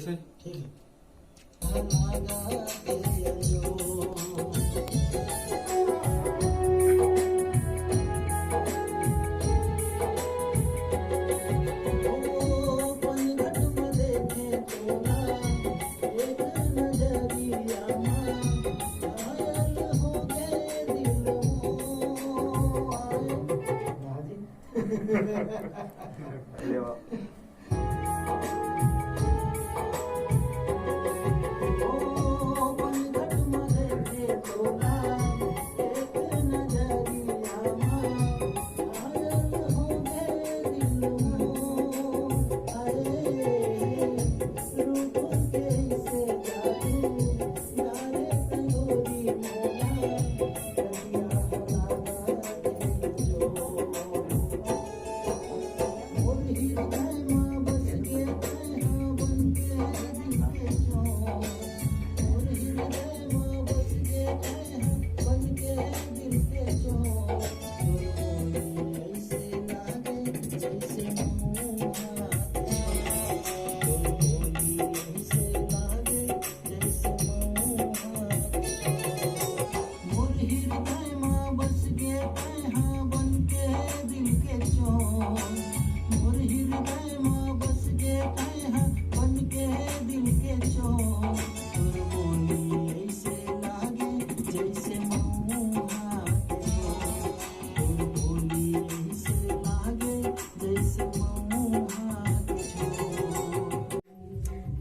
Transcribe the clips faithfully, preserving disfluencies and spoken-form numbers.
ठीक है।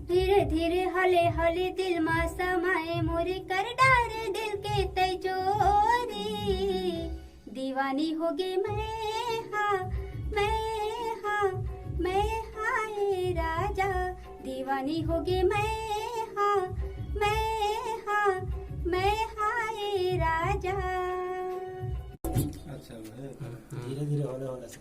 धीरे धीरे हले हले दिल मा समाए मोरे, कर डारे दिल के तै चोरी। दीवानी होगे मैं हा, मैं हा, मैं हा ए राजा। दीवानी होगे मैं हा, मैं हा, मैं हा ए राजा। अच्छा, धीरे धीरे, होले होले से।